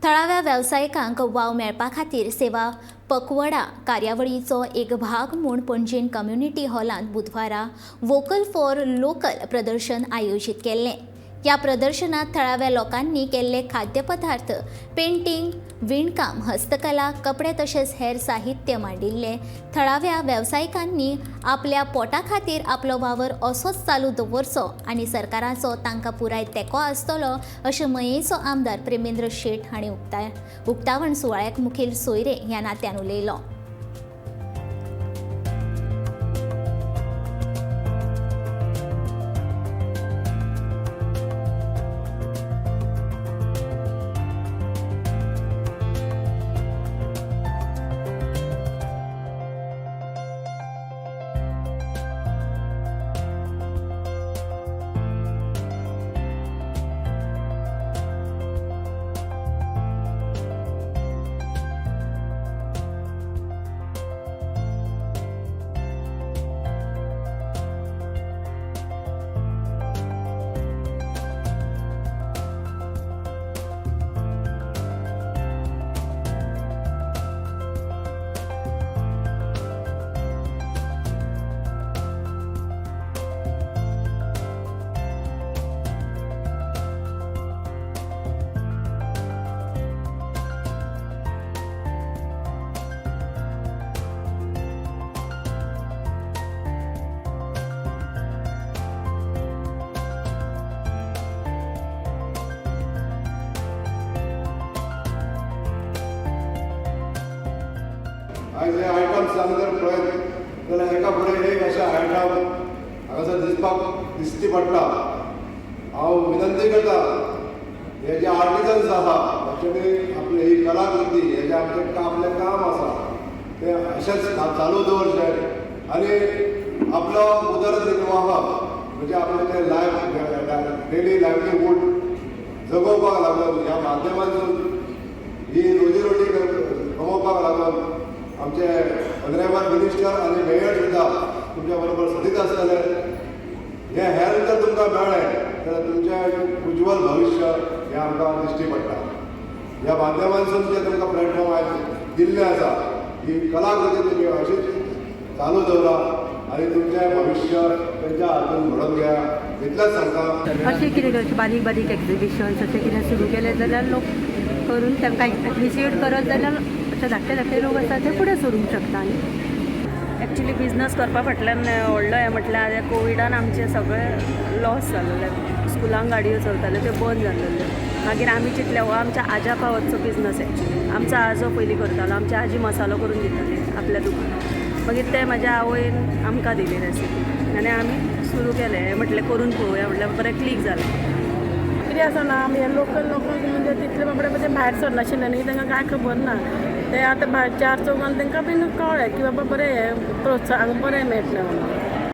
थळाव्या वेवसायिकांक वाव मेळपा खातीर सेवा पखवडा कार्यावळीचो एक भाग म्हूण पणजेन कम्युनिटी हॉलांत बुधवारा वोकल फॉर लोकल प्रदर्शन आयोजीत केल्लें. ह्या प्रदर्शनात थळाव्या लोकांनी केल्ले खाद्यपदार्थ, पेंटिंग, विणकाम, हस्तकला, कपडे तशेंच हेर साहित्य मांडिल्ले. थळाव्या वेवसायिकांनी आपल्या पोटा खातीर आपलो वावर असोच चालू दवरचो आनी सरकाराचो तांकां पुराय तेंको आसतलो अशें मयेंचो आमदार प्रेमेंद्र शेट हांणी उक्तावण सुवाळ्याक मुखेल सोयरे ह्या नात्यान उलयलो. आयज हे आयटम्स आमी जर पळयत जाल्यार एका फुडें एक अशे आयटम हांगासर दिसपाक दिश्टी पडटा. हांव विनंती करता, हे जे आर्टिजन्स आसा तांच्यांनी आपली ही कलाकृती, हे जे आमचें आपलें काम आसा तें अशेंच चालू दवरचें आनी आपलो उदरनिर्वाह म्हणजे आपलें तें लायफ, डेली लायवलीहूड जगोवपाक लागून ह्या माध्यमांतून ही रोजीरोटी कमोवपाक लागून आमचे ऑनरेबल मिनिस्टर आनी मेयर सुद्दां तुमच्या बरोबर सदींच आसतले. हे हेल्प जर तुमकां मेळ्ळें जाल्यार तुमचें उज्ज्वल भविश्य हें आमकां दिश्टी पडटा. ह्या माध्यमांतसून जे तुमकां प्लॅटफॉर्म आयज दिल्लें आसा, ही कलाकृती तुमी अशीच चालू दवरा आनी तुमचें भविश्य तेंच्या हातून घडोवन घेया, इतलेंच सांगता. अशें कितें करचें, बारीक बारीक एक्झिबिशन्स अशें कितें सुरू केलें जाल्यार लोक करून तांकां एप्रिशिएट करत जाल्यार अशे धाकटे धाकटे लोक आसा ते फुडें सरूंक शकता. आनी एक्चुली बिजनस करपा फाटल्यान व्हडलो हें म्हटल्यार कोविडान आमचें सगळें लॉस जालेलें. स्कुलांक गाडयो चलताल्यो त्यो बंद जाल्ल्यो. मागीर आमी चिंतलें हो आमच्या आज्या पावतचो बिजनस एक्चुली. आमचो आजो पयलीं करतालो, आमची आजी मसालो करून दिताली आपल्या दुकानार. मागीर तें म्हाज्या आवयन आमकां दिली रेसिपी आनी आमी सुरू केलें. हें म्हटलें करून पळोवया म्हटल्यार बरें क्लीक जालें. कितें आसा ना, आमी हे लोकल लोकांक म्हणजे तितले बाबडे म्हणजे भायर सरनाशिल्ले न्ही, तांकां कांय खबर ना. ते आतां भायर चार चौगान तांकां बीन कळ्ळें की बाबा बरें हें प्रोत्साहन बरें मेळटलें म्हणून.